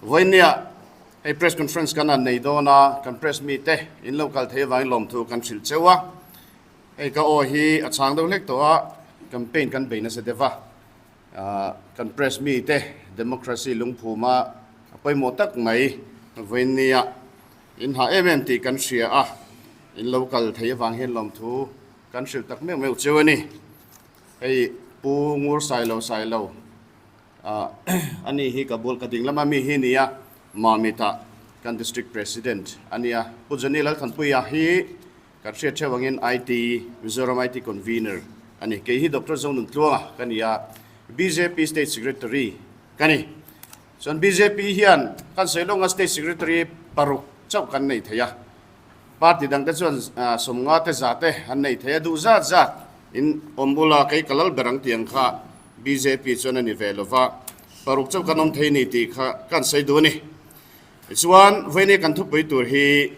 Vawinia hei press conference kan han nei dawn a, kan press mite in lo kal thei avangin lawmthu kan hrilh cheu a. Hei ka aw hi a chhang deuh hlek tawh a, campaign kan bei nasa deuh a. Kan press mite democracy lungphuma a pawimawh tak mai vawinia in hah em em tih kan hria a, in lo kal thei avang hian lawmthu kan hrilh tak meuh meuh cheu a ni. Hei Pu Ngur Sailo Sailo a ni hi ka bul ka ding lama mi hi nia Mamita kan District President a nia. Pu Johnny Lalthanpuia hi kan hriat theuh angin IT Mizoram IT Convener a ni. Kei hi Doctor Zonuntluanga ka ni a, bjp State Secretary ka ni. Chuan bjp hian kan sawi lawnga State Secretary paruk chauh kan nei thei a. Party dangte chuan sawmnga te za te an nei thei a, duh zat zat in awm ula kei ka lal ber ang tih ang kha bjp chuan a ni ve lo va, paruk chauh kan awm thei ni tih kha kan sawi duh a ni. Tichuan, vawiin kan thupui tur hi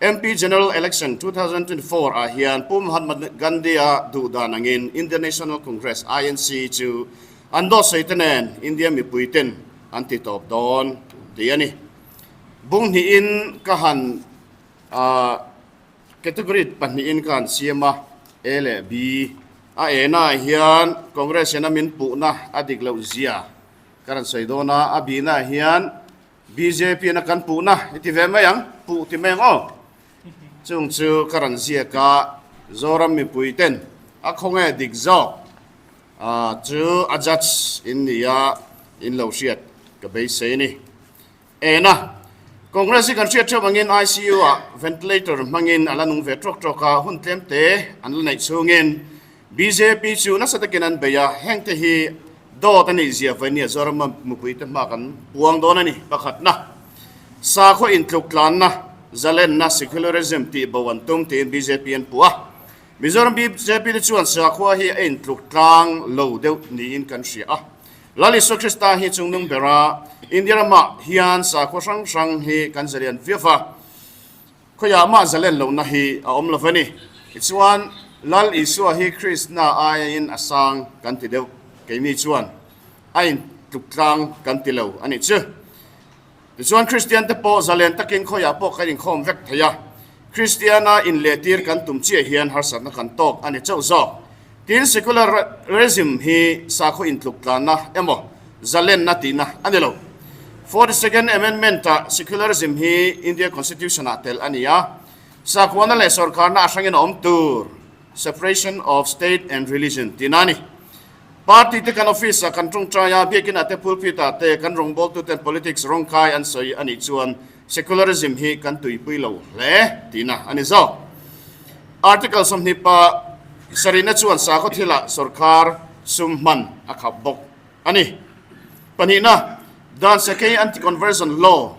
MP General Election 2024 ah hian Pu Mahatma Gandhi-a duh dan angin Indian National Congress, INC, chu an dawt sawi te nen India mipui ten an ti tawp dawn tih a ni. Bung hnihin ka han category pahnihin ka han siam a, A leh B. A ena hian Congress hian a min puhna a dik loh zia ka rawn sawi dawn a, a B na hian bjp in a kan puhna i ti ve mai ang, puh ti mai ang aw. Chung chu ka rawn ziak a, Zoram mipui ten a khawnge dik zawk chu a judge in ni a, in lo hriat ka beisei a ni. En a, Congress hi kan hriat theuh angin ICU ah ventilator hmangin a la nung ve tawk tawk a, hun tlem te an la neih chhungin bjp chu nasa takin an bei a, hengte hi dawt a nih zia vawinia Zorama mipui te hma kan puang dawn a ni. Pakhatna, sakhaw intluk tlanna, zalenna, secularism tih bo an tum tiin bjp an puh a, Mizoram bjp te chuan sakhua hi a intluk tlang lo deuh niin kan hria a. Lal Isua Krista hi chungnung bera India ramah hian sakhua hrang hrang hi kan zalian viau va, khawiah mah zalen lohna hi a awm lo a ni. Tichuan, Lal Isua hi Kristna aiin a sang kan ti deuh, keini chuan a intluk tlang kan ti lo a nih chu. Tichuan, Kristiante pawh zalen takin khawiah pawh kan inkhawm vek thei a, Kristiana inlehtir kan tum chiah hian harsatna kan tawk a ni chauh zawk. Tin, secularism hi sakhaw intluk tlanna emaw zalenna tihna a ni lo. 42nd Amendment-ah secularism hi India Constitution-ah tel a ni a, sakhuana leh sorkarna a hrangin a awm tur, separation of state and religion, tihna a ni. Party te kan office ah kan tawngtai a, biakin ah te pulpit ah te kan rawngbawltu ten politics rawngkai an sawi a nih chuan secularism hi kan tuipui lo hle tihna a ni zawk. Article 20 pa sarihna chuan sakhaw thilah sorkar sum hman a khap bawk a ni. Pahnihna, Dan Sakei Anti-Conversion Law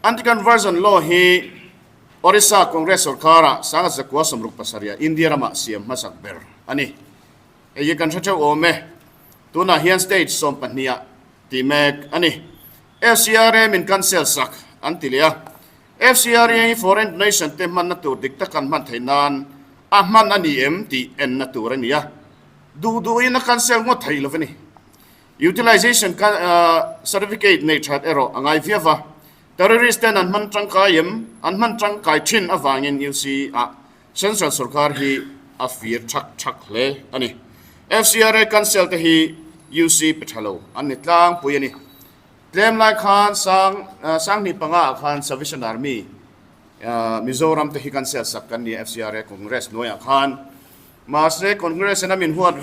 Anti-Conversion Law hi Orissa Congress sorkara 1967 India ramah siam hmasak ber a ni. Hei hi kan hre theuh awm e. Tunah hian stage 12 ah tih mek a ni. FCRA min cancel sak an ti leh a. FCRA hi foreign donation te hmanna tur dik tak kan hman theih nan a hman a ni em tih enna tur a ni a. Duh duhin a cancel ngawt thei lo a ni. Utilization certificate nei that erawh a ngai viau va. Terrorist ten an hman tangkai em? An hman tangkai thin avangin UC ah Central sorkar hi a fir thak thak hle a ni. FCRA cancel te hi UC pe tha lo an ni tlangpui a ni. Tlem lai khan sang sanghnih panga ah khan Salvation Army Mizoram te hi cancel sak kan ni a FCRA Congress hnuaiah khan. Mahse Congress in a min huat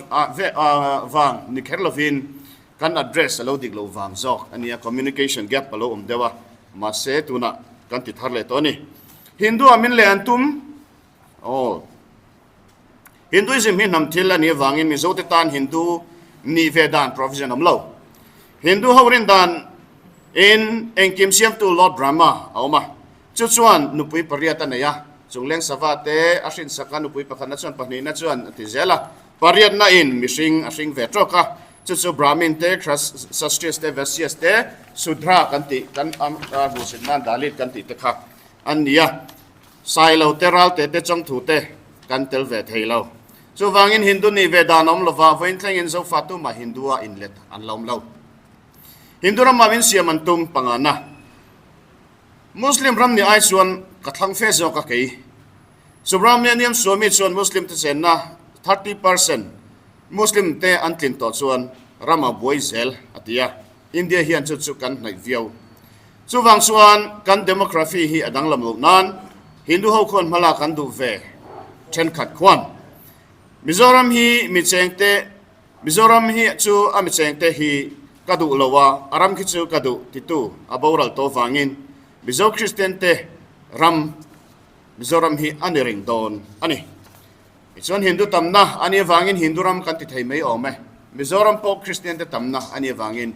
vang ni kher lovin kan address a lo dik lo vang zawk a nia, communication gap a lo awm deuh a, mahse tunah kan ti thar leh tawh a ni. Hindu ah min leh an tum aw. Hinduism hi hnam thil a nih avangin Mizo te tan Hindu nih ve dan provision awm lo. Hindu ho rin dan in engkim siamtu Lord Brahma a awm a, chu chuan nupui pariat a nei a, chungleng sava te a hrinsak a, nupui pakhatna chuan pahnihna chuan a ti zel a, pariatna in mihring a hring ve tawk a, Chu chu Brahmin te, Kshatriyas te, Vaishyas te, Sudra kan tih, kan hmuhsit nan Dalit kan tih te kha an ni a. Sailo te, Ralte te, Chawngthu te kan tel ve thei lo. Chuvangin Hindu nih ve dan a awm lova, vawiin thlengin Zofa tumah Hindu-a inlet an la awm lo. Hindu ramah min siam an tum pangana. Muslim ram nih ai chuan ka thlang fe zawk a kei. Subramaniam Swamy chuan Muslim te chenna 30% Muslim te an tlin tawh chuan ram a buai zel a ti a, India hian chu chu kan hnaih viau. Chuvang chuan kan demography hi a danglam loh nan Hindu ho khuan hmalak an duh ve thenkhat khuan Mizoram hi mi chengte Mizoram hi chu a mi chengte hi ka duh lo a, a ram khi chu ka duh titu a boral tawh vangin Mizo Kristian te ram Mizoram hi a ni reng dawn a ni. Tichuan Hindu tamna a nih avangin Hindu ram kan ti thei mai awm e. Mizoram pawh Kristian te tamna a nih avangin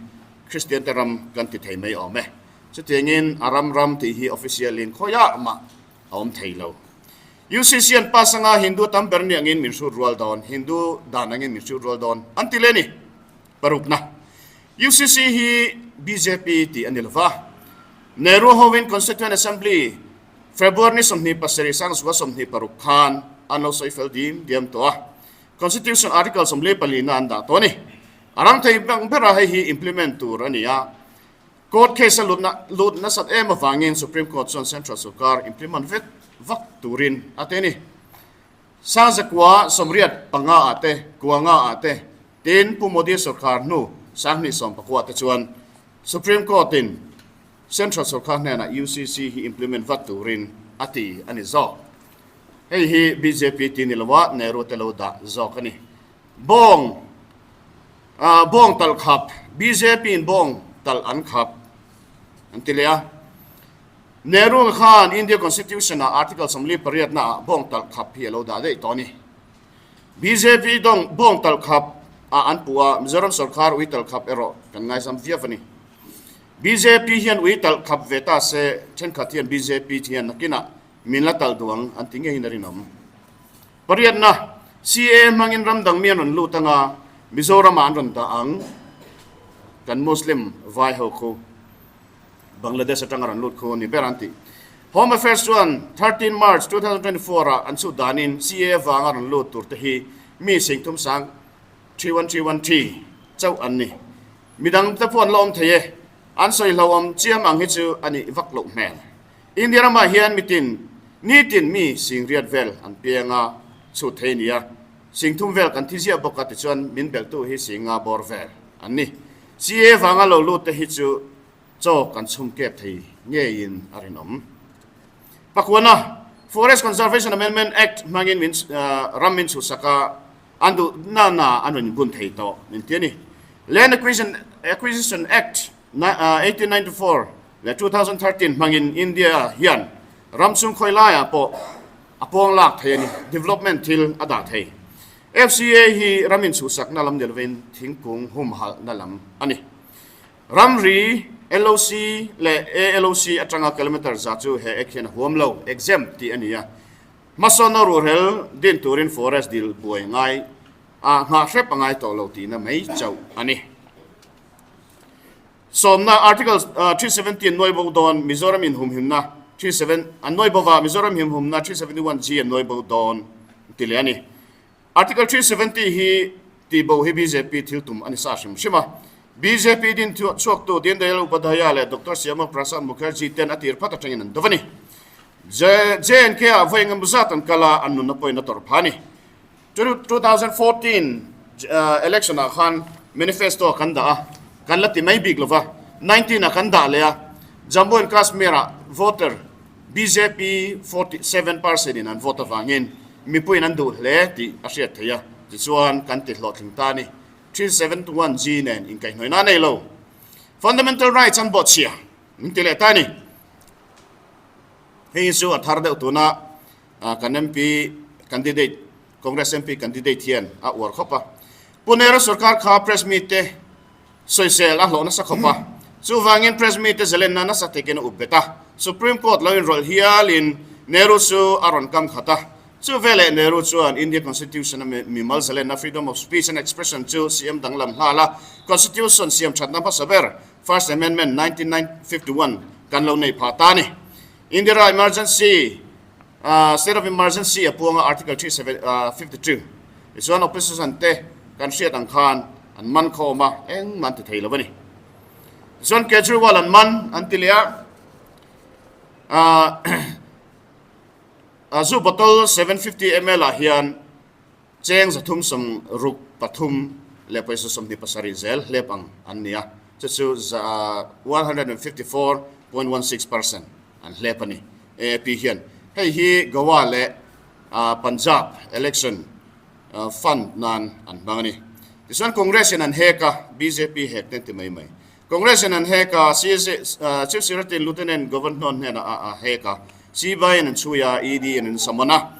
Kristian te ram kan ti thei mai awm e. Chutiangin a ram ram tih hi official in khawiah mah a awm thei lo. UCC an pass anga Hindu tam ber ni angin min hrut rual dawn, Hindu dan angin min hrut rual dawn an ti le ni. Parukna, UCC hi bjp tih a ni lova, Nehru hovin Constituent Assembly February ni 27 sangzua 26 khan an lo sawi fel dim diam tawh a, Constitution Article 44 na an dah tawh a ni. A rang thei bang bera hei hi implement tur a ni a, Court case a lutna lut nasat em avangin Supreme Court chuan Central sorkar implement vek vak turin a ti a ni. Sangzakua 85 ah te, kuanga ah te, tin Pu Modi sorkar hnu 2019 te chuan Supreme Court in Central sorkar hnenah UCC hi implement vat turin a ti a ni zawk. Hei hi bjp ti ni loa Nehru te lo dah zawk a ni. Bawng bawng talh khap, bjp in bawng talh an khap an ti leh a. Nehru khan India Constitution ah Article 48 na ah bawng talh khap hi a lo dah daih tawh a ni. Bjp dawng bawng talh khap ah an puh a, Mizoram sorkar ui talh khap erawh kan ngaizam viau a ni. Bjp hian ui talh khap ve ta se, thenkhat hian bjp hian nakinah min la talh duh ang an ti ngeiin a rinawm. Pariatna, CAA hmangin ram dang mi an rawn lut anga Mizoramah an rawn dah ang. Kan Muslim vai ho khu Bangladesh atanga rawn lut khu a ni ber an ti. Home Affairs chuan 13 March 2024 ah an chhut danin CAA vanga rawn lut tur te hi mi singthum sang 3131 chauh an ni. Midang te pawh an la awm thei e. An sawi hlauhawm chiam ang hi chu a nih vak loh hmel. India ramah hian mitin, nitin mi singriat vel an piang a, chhut thei nia. Singthum vel kan thi ziah bawk a tichuan min belhtu hi singa bawr vel an ni. CA vanga lo lut te hi chu chaw kan chhum kep thei ngeiin a rinawm. Pakuana, Forest Conservation Amendment Act hmangin min ram min chhuhsak a, an duh na na an rawn inbun thei tawh min ti a ni. Land Acquisition Act 1894 leh 2013 hmangin India hian ram chung khawi laiah pawh a pawng lak thei a ni, development thil a dah thei. FCA hi ram inchhuhsakna lam ni lovin thingkung humhalhna lam a ni. Ramri, LOC leh ALOC atanga kilometre za chu he Act hian a huam lo, exempt tih a ni a. Hmasawnna ruhrel din turin forest dil buai ngai a nghah hrep a ngai tawh lo tihna mai chauh a ni. Sawmna Article 370 an nuai bo dawn, Mizoram inhumhimna 37 an nuai bo va, Mizoram himhumna 371 G an nuai bo dawn ti leh a ni. Article 370 hi tih bo hi bjp thil tum a ni sa hrim hrim a. Bjp din chhuaktu Deen Dayal Upadhyaya leh Doctor Shyama Prasad Mukherjee ten a tir phat atangin an dawp a ni. JNK ah vawi engemaw zat an kal a, an nunna pawhin a tawrh phah a ni. 2014 election ah khan manifesto kan dah a, kan la ti mai bik lova, 19 ah kan dah leh a, Jammu and Kashmir ah voter bjp 47 percent in an vote avangin mipuiin an duh hle tih a hriat theih a, tichuan kan ti hlawhtling ta a ni. 371 G nen inkaihhnawihna a nei lo. Fundamental rights an bawhchhia min ti leh ta a ni. Hei hi chu a thar deuh tuna kan MP candidate, Congress MP candidate hian a uar khawp a. Pu Nehru sorkar kha press mite sawisel a hlawh nasa khawp a. Chuvangin press mite zalenna nasa takin a up bet a. Supreme Court lo inrawlh hialin Nehru chu a rawn kam khat a. Chu veleh Nehru chuan India Constitution a mimal zalenna freedom of speech and expression chu siam danglam nghal a. Constitution siam thatna hmasa ber First Amendment 1951 kan lo nei phah ta a ni. Indira Emergency, State of Emergency a puanga Article 352 tichuan Opposition te kan hriat ang khan an man khawm a, engmah an ti thei lo a ni. Tichuan Kejriwal an man an ti leh a. Ahh zu bottle 750 ml ah hian cheng 363 leh pawisa 27 zel hlep ang an ni a, chu chu 154.16% an hlep a ni. AAP hian hei hi Goa leh Punjab election fund nan an hmang a ni. Tichuan Congress in an hek a, bjp hek te an ti mai mai. Congress in an hek a, Chief Secretary Lieutenant Governor hnenah a hek a, CBI in an chhui a, ED in an summon a.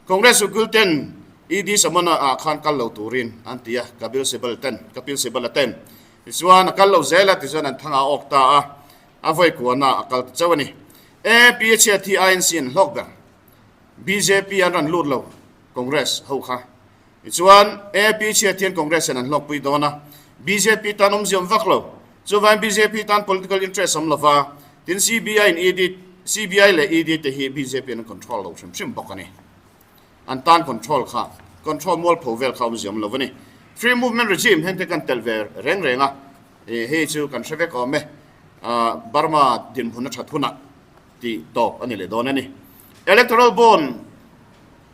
Congress ukil ten ED summon ah khan kal lo turin an ti a, Kapil Sibal ten, Kapil Sibal a ten. Tichuan a kal lo zel a, tichuan an thang a awk ta a, a vawi kuana a kal ta chauh a ni. AAP a chhiat hi INC an hlawk ber. Bjp an rawn lut lo Congress ho kha. Tichuan, AAP chhiat hian Congress hian an hlawkpui dawn a, bjp tan awmziam vak lo. Chuvain bjp tan political interest awm lova, tin CBI in ED, CBI leh ED te hi bjp in an control lo hrim hrim bawk a ni. An tan control kha, control mualpho vel kha awmziam lo a ni. Free movement regime heng te kan telh ve reng reng a, hei chu kan hre vek awm e, Burma dinhmun a that hunah tih tawp a ni leh dawn a ni. Electoral bond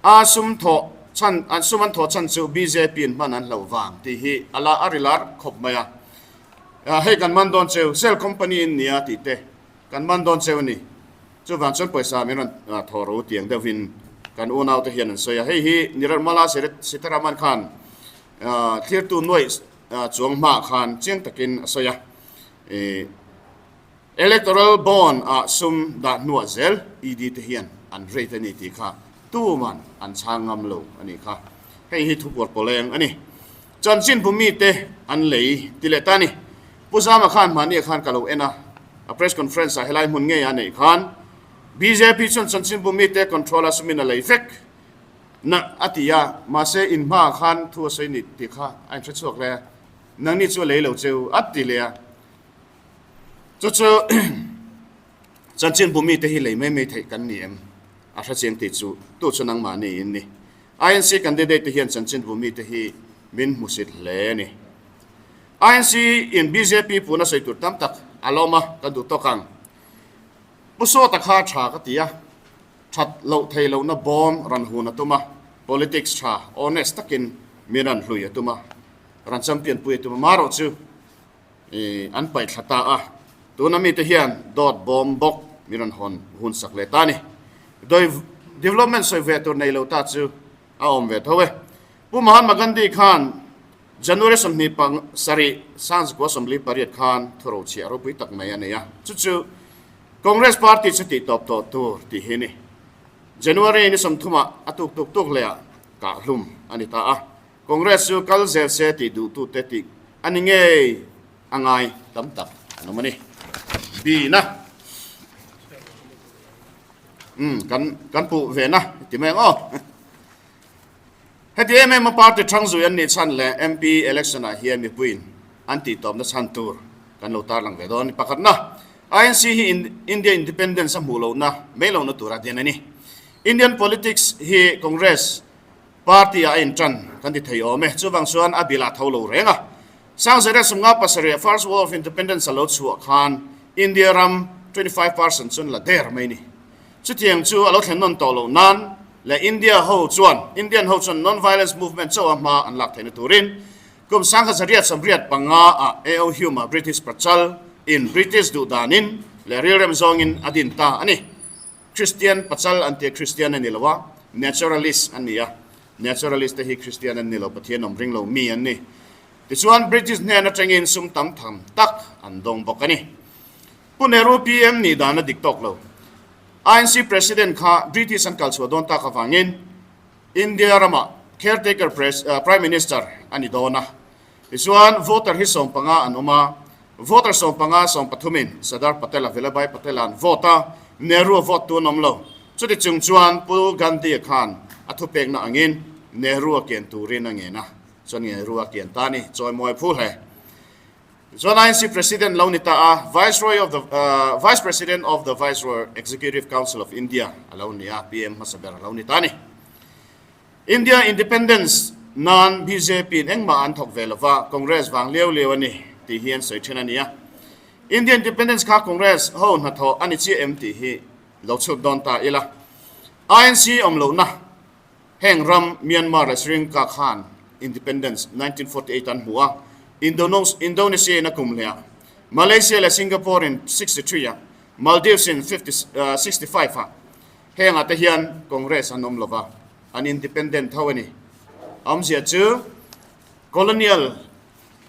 a sum thawh chhan an sum an thawh chhan chu bjp in hman an hlauh vang tih hi a la a ri lar khawp mai a. Hei kan man dawn cheu shell company in nia tih te kan man dawn cheu a ni. Chuvang chuan pawisa min rawn thawh ro tiang deuhin kan unau te hian an sawi a. Hei hi Nirmala Sitharaman khan thlirtu nuaih chuang hmaah khan chiang takin a sawi a. Electoral bond ah sum dah hnuah zel ED te hian an rate a ni tih kha tuman an chhang ngam lo a nih kha. Hei hi thupuar pawleng a ni. Chanchin bu mite an lei ti leh ta a ni. Pu Zama khan hmahni ah khan ka lo en a, a press conference ah helai hmun ngei a neih khan bjp chuan chanchin bu mite control a sumin a lei vek na a ti a, mahse in hmaah khan thu a sawi ni tih kha a inhre chhuak hle a, nangni chu a lei lo cheu a ti leh a. Chu chu chanchin bu mite hi lei mai mai theih kan ni em? A hre chiang tih chu tu chu nangmah ni in ni. INC candidate te hian chanchin bu mite hi min hmusit hle a ni. INC in bjp puna sawi tur tam tak a lawm a, kan duh tawk ang. Pu Sawta kha tha ka ti a, that loh thei lohna bawm ran hun a tum a, politics tha honest takin min ran hlui a tum a, ran champion pui a tum a, marawh chu an paih thla ta a, tuna mite hian dawt bawm bawk min rawn hawn hun sak leh ta a ni. Development sawi ve tur nei lo ta chu a awm ve tho e. Pu Mahatma Gandhi khan January 27, 1948 khan thurochhiah ropui tak mai a nei a, chu chu Congress Party chu tih tawp tawh tur tih hi a ni. January ni 30 ah a tuk tuk tuk leh ah kahhlum a ni ta a. Congress chu kal zel se tih duhtute tih a ni ngei a ngai tam tak an awm a ni. Bina umm kan kan puh ve na ti mai ang aw. Heti em em a party thang zui an nih chhan leh MP election ah hian mipuiin an tih tawpna chhan tur kan lo tarlang ve dawn a ni. Pakhatna, INC hi India independence a hmuh lohna mai lohna tura din a ni. Indian politics hi Congress Party ah a intan kan ti thei awm e. Chuvang chuan a bill ah tho lo reng a. Sangzere sumnga pasarih First War of Independence a lo chhuah khan India ram 25% chuan la der mai ni. Chutiang chu a lo thlen nawn tawh loh nan leh India ho chuan Indian ho chuan non-violence movement chauh a hma an lak theihna turin kum 1985 ah AO Hume-a British Prachal in British duh danin leh rilrem zawngin a din ta a ni. Kristian pachal an tia Kristian a ni lo a, Naturalist an ni a, Naturalist te hi Kristian an ni lo, Pathian awm ring lo mi an ni. Tichuan British hnen atangin sum tam tham tak an dawng bawk a ni. Pu Nehru PM nih dan a dik tawk lo. INC President kha British an kal chhuah dawn tak avangin India ramah caretaker Prime Minister a ni dawn a. Tichuan voter hi 15 an awm a, Voter 15 13 in Sardar Patel a Vallabhbhai Patel an vote a, Nehru a vote tu an awm lo. Chuti chung chuan Pu Gandhi a khan a thupekna angin Nehru a kian turin a ngen a, chuan Nehru a kian ta a ni, chawimawi phu hle. Chuan INC President lo ni ta a, Viceroy of the Vice President of the Viceroy Executive Council of India a lo ni a, PM hmasa ber a lo ni ta a ni. India Independence nan bjp in engmah an thawk ve lova, Congress vang liau liau a ni tih hi an sawi then a ni a. India Independence kha Congress ho hnathawh a ni chiah em tih hi Lo chhut dawn ta ila. INC awm lohna heng ram Myanmar leh Sri Lanka khan Independence 1948 an hmu a, Indonesia in a kum hleh a, Malaysia leh Singapore in 63 ah, Maldives in 65 ah hengah te hian Congress an awm lova, an independent tho a ni. Awmzia chu Colonial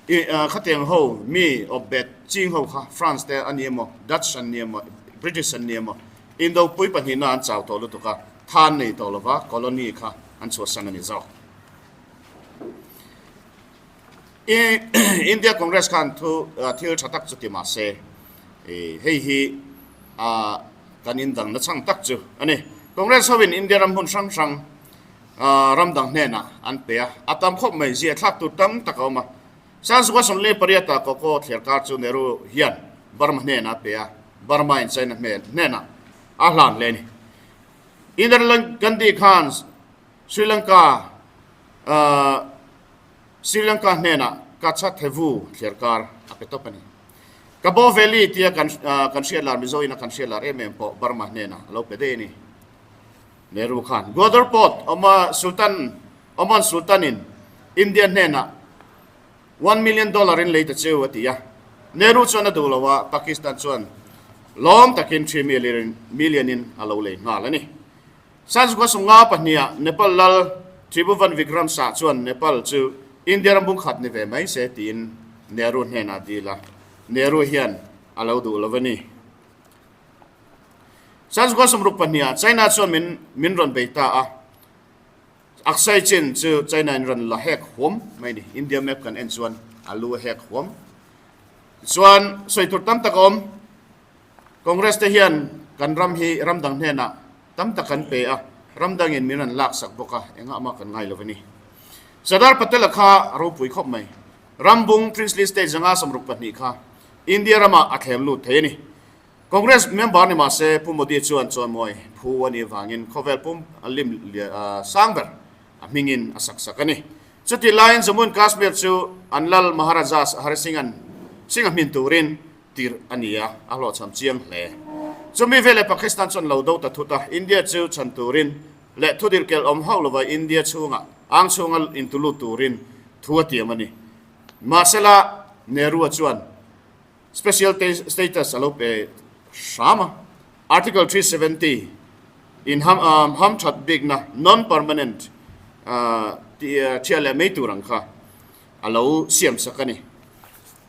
Khatiang ho mi awpbet ching ho kha France te a ni emaw, Dutch an ni emaw, British an ni emaw, Indopui pahnihna an chau tawh lutuk a, tha an nei tawh lova, colony kha an chhuahsan a ni zawk. India Congress khan thu thil tha tak chu ti mah se, hei hi kan indangna chhang tak chu a ni. Congress hoin India ram hmun hrang hrang ram dang hnenah an pe a, a tam khawp mai, zia thlak tur tam tak a awm a. Sansuka 18 ah Koko thliarkar chu Nehru hian Burma hnenah a pe a, Burma in China hnenah a hlan hle a ni. Indira Gandhi khan Sri Lanka Sri Lanka hnenah Katchathevu thliarkar a pe tawp a ni. Kabaw Valley tia kan hriat lar Mizo in a kan hriat lar em em pawh Burma hnenah a lo pe daih a ni. Nehru khan Gwadar Port awma Sultan Oman Sultan in India hnenah $1 million in lei ta cheu a ti a. Nehru chuan a duh lo a, Pakistan chuan lawm takin $3 million in a lo lei nghal a ni. Sanjukwa Sunga pahniha Nepal lal Tribhuvan Vikram Shah chuan Nepal chu India ram bungkhat ni ve mai se tiin Nehru hnenah a dil a, Nehru hian a lo duh lo a ni. Sanjukwa 62ah China chuan min min rawn bei ta a, Aksai Chin chu China in rawn la hek huam mai ni. India map kan en chuan a lu a hek huam. Tichuan sawi tur tam tak a awm. Congress te hian kan ram hi ram dang hnenah tam tak kan pe a, ram dangin min rawn laksak bawk a, engah mah kan ngai lo a ni. Sardar Patel a kha ropui khawp mai. Rambung Princely State 162 kha India ramah a thlem lut thei a ni. Congress member ni mah se Pu Modi chuan chawimawi phu a nih avangin khawvel pum a lim sang ber a hmingin a sak sak a ni. Chutih laiin Jammu and Kashmir chu an lal Maharaja Hari Singh-a'n Singh a hmin turin tirh a ni a, a hlawhchham chiang hle. Chumi veleh Pakistan chuan lo do ta thut a, India chu chhan turin leh thudirhkelh awm hauh lova India chhunga ang chhunga intulut turin thu a tiam a ni. Mahsela, Nehru-a chuan Special status a lo pe hram a, Article 370 in ham ham that bikna non-permanent tih thiah leh mai tur ang kha a lo siam sak a ni.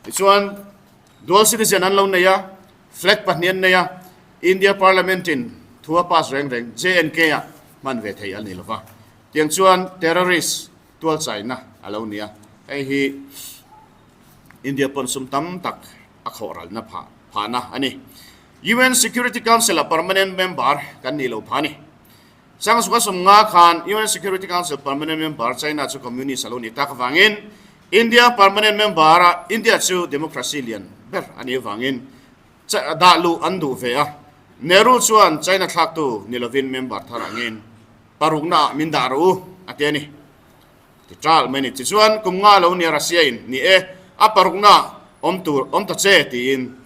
Tichuan, dual citizen an lo nei a, flag pahnih an nei a, India Parliament in thu a pass reng reng J&K ah hman ve thei a ni lova. Tiang chuan terrorist tualchaina a lo ni a, hei hi India pawn sum tam tak a khawhralna phah phahna a ni. UN Security Council a permanent member kan nih lo phah a ni. Sangsuka 50 khan UN Security Council permanent member China chu communist a lo nih tak avangin India permanent member a India chu democracy lian ber a nih avangin dah luh an duh ve a. Nehru chuan China thlaktu ni lovin member thar angin parukna ah min dah rawh u a ti a ni. Ti ṭal mai a ni. Tichuan, kum nga lo nia Russia in ni e, a parukna awm tur awm ta che tiin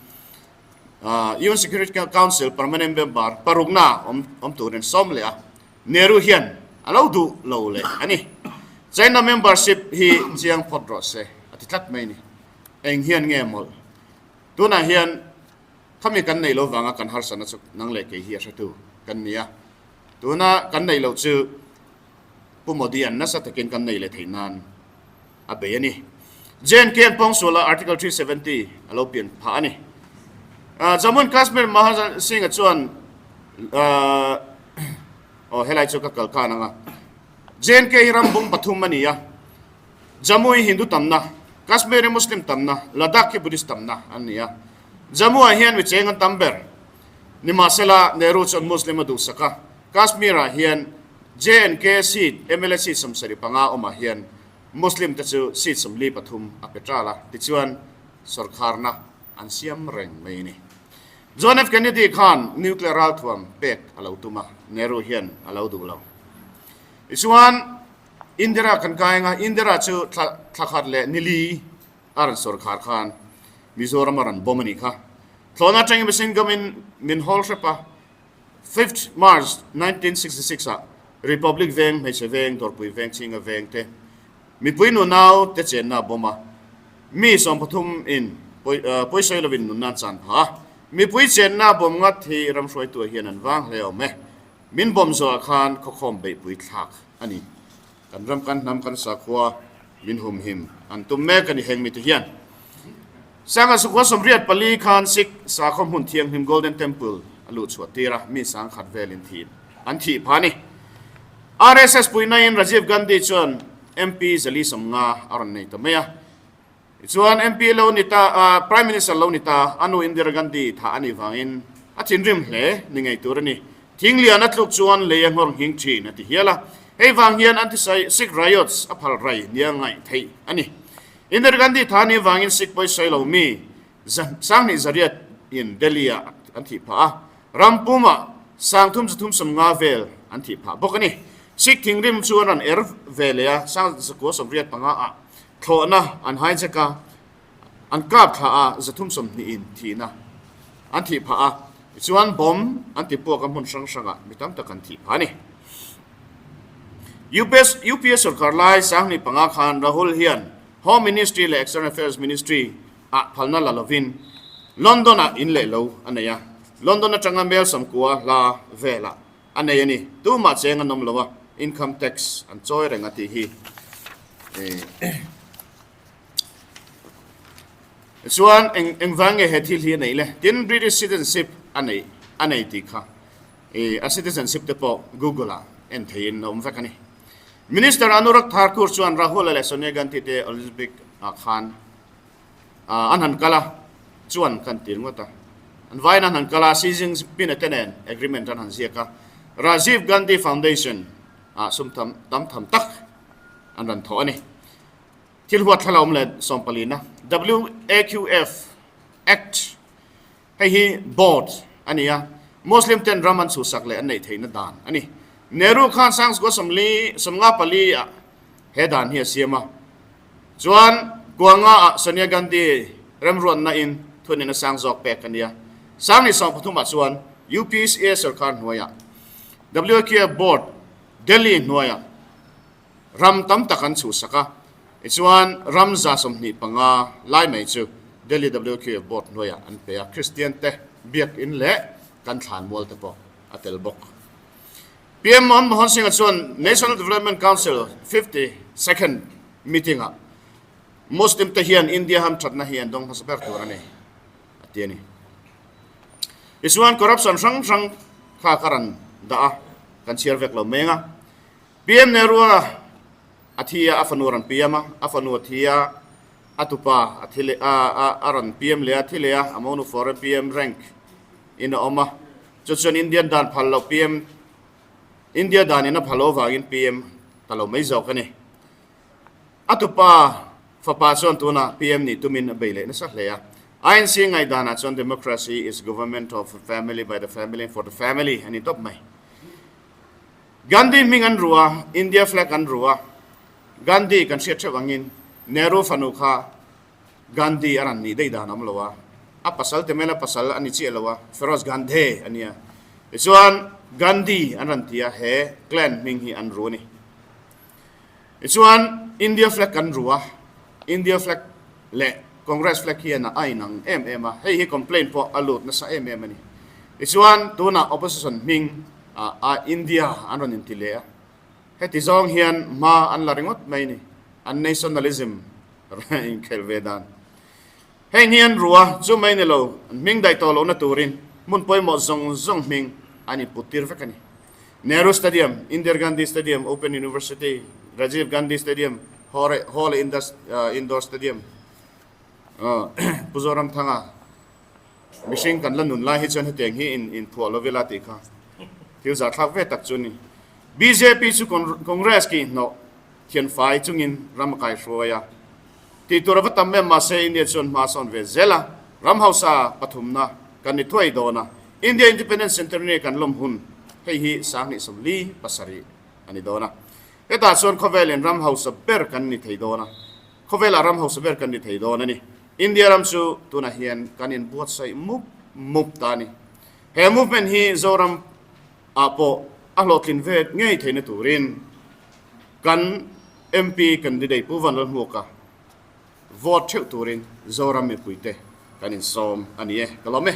UN Security Council permanent member parukna awm awm turin sawm leh a, Nehru hian a lo duh lo leh a ni. China membership hi chiang phawt rawh se a ti tlat mai a ni. Eng hian nge mawlh? Tunah hian khami kan neih lo vanga kan harsatna chu nang leh kei hi a hretu kan ni a, tuna kan neih loh chu Pu Modi an nasa takin kan nei leh theih nan a bei a ni. JNK an pawngsual a Article 370 a lo pian phah a ni. Jammu and Kashmir Mahajan Singh-a chuan aw helai chu ka kal khan ang a. JNK hi ram bung pathum a ni a. Jammu hi Hindu tamna, Kashmir hi Muslim tamna, Ladakh hi Buddhist tamna an ni a. Jammu-ah hian mi cheng an tam ber. Nimahsela, Nehru chuan Muslim a duhsak a, Kashmir-ah hian J&K seat mla seat 75 awmah hian Muslim te chu seat 43 a pe ṭal a, tichuan sawrkharna an siam reng mai a ni. John F. Kennedy khan nuclear ralthuam pek a lo tum a, Nehru hian a lo duh lo. Tichuan Indira kan kai ang a, Indira chu thla thlakhat leh nili a rawn sawrkhar khan Mizoram a rawn bomb a nih kha. Thlawhna atangin machine gun in min hawl hrep a. Fifth March 1966 ah Republic Veng, Hmeichhe Veng, Dawrpui Veng, Chhinga Veng te mipui nunau te chenna a bawm a, mi 30 in pawisawi lovin nunna an chan phah a. Mipui chenna a bawm ngat hi ramhruaitu ah hian an vang hle awm e. Min bawm zawhah khan khawkhawm beihpui thlak a ni. Kan ram kan hnam kan sakhua min humhim an tum mek a ni heng mite hian. Sangha sakhua 84 khan Sikh sakhaw hmun thianghlim Golden Temple a luh chhuah tir a, mi 10,000 velin thih an thih phah a ni. RSS puihnain Rajiv Gandhi chuan MP 450 a rawn nei ta mai a. Tichuan MP lo ni ta, Prime Minister lo ni ta, a nu Indira Gandhi thah a nih vangin a thinrim hle ni ngei tur a ni. Thing lian a tluk chuan lei a nghawr nghing thin a ti hial a. Hei vang hian anti-Sikh riots a phal rai nia ngaih theih a ni. Indira Gandhi thah a nih vangin Sikh pawisawi lo mi 2800 in Delhi ah an thih phah a, ram pumah 3350 vel an thih phah bawk a ni. Sikh thinrim chu an rawn er ve leh a, 1985 ah Thlawhna an hijack a, an kap thla a, 320 in thihna an thih phah a, tichuan bomb an ti puak a hmun hrang hrangah mi tam tak an thih phah a ni. UPS UPA sorkar lai 2005 khan Rahul hian Home Ministry leh External Affairs Ministry ah phalna la lovin London ah in leh lo a nei a, London atanga mel 90 hla velah A nei a ni. Tumah cheng an awm lo a, income tax an chawi reng a tih hi. Chuan eng engvang nge he thil hi a neih le? Tin, British citizenship a nei a nei tih kha a citizenship te pawh Google ah en theiin a awm vek a ni. Minister Anurag Thakur chuan Rahul-a leh Sonia Gandhi te Olympic ah khan An han kal a, chuan kan ti ringawt a. An vaiin an han kal a, Xi Jinping a te nen agreement an han ziak a. Rajiv Gandhi Foundation ah sum tam tam tham tak an rawn thawh a ni. Thil huat thla la awm leh 14 na WAQF Act hei hi board a ni a, Muslim ten ram an chhuhsak leh an neih theihna dan a ni. Nehru khan Sangskua 54 ah he dan hi a siam a. Chuan Kuanga ah Sonia Gandhi remruatna in thunin a sang zawk pek a nia. 2013 ah chuan UPSA sorkar hnuaiah WQF Board Delhi hnuaiah ram tam tak an chhuhsak a, tichuan ram 25 lai mai chu Delhi WQF Board hnuaiah an pe a, Kristian te biakin leh kan thlanmual te pawh a tel bawk. PM Manmohan Singh-a chuan National Development Council 52nd meeting-ah Muslim te hian India hamthatna hi an dawng hmasa ber tur a ni, a ti a ni. Tichuan corruption hrang hrang kha ka rawn dah a, kan chhiar vek lo meng a. PM Nehru-a a thi a, a fanu a rawn PM a, a fanu a thi a, a tupa a thi leh a, a rawn PM leh a, thi leh a, a monu foreign PM rank in a awm a. Chu chuan Indian dan phal loh PM, India dan in a phal loh avangin PM ta lo mai zawk a ni. A tupa fapa chuan tunah PM nih tumin a bei leh nasa hle a. INC ngaihdanah chuan Democracy is government of family by the family and for the family a ni tawp mai. Gandhi hming an ru a, India flag an ru a, Gandhi kan hriat theuh angin Nehru fanu kha Gandhi a rawn nih daih dan a awm lo a, a pasal te mela pasal a ni chiah lo a, Feroz Gandhe a nia. Tichuan Gandhi an rawn ti a, he clan hming hi an ru a ni. Tichuan India flag kan ru a, India flag leh Congress flag hian a inang em em a, hei hi complaint pawh a lut nasa em em a ni. Tichuan tunah opposition hming a India an rawn inti leh a, heti zawng hian hma an la ringawt mai a ni, an nationalism Inkhelh ve dan. Heng hi an ru a, chu mai ni lo, an hming daih tawh lohna turin hmun pawimawh zawng zawng hming an input tir vek a ni. Nehru Stadium, Indira Gandhi Stadium, Open University, Rajiv Gandhi Stadium, Hall Indoor Stadium, Pu Zoramthanga mihring kan la nun lai hi chuan hetiang hi inphuah lo ila tih kha thil zahthlak ve tak chu a ni. Bjp chu Congress ki hnawh Thianfai chungin ram a kaihruai a, tih tur a va tam em mahse India chuan hma a sawn ve zel a, ram hausa pathumna kan ni thuai dawn a, India Independence Centenary kan lawm hun hei hi 2047 a ni dawn a, hetah chuan khawvelin ram hausa ber kan ni thei dawn a, khawvelah ram hausa ber kan ni thei dawn a ni. India ram chu tunah hian kan inbuatsaih mup mup ta a ni. He movement hi Zoram. ah pawh a hlawhtlin ve ngei theihna turin kan MP candidate Pu Vanlalhmuaka vote theuh turin Zoram mipuite kan insawm a ni e. Ka lawm e.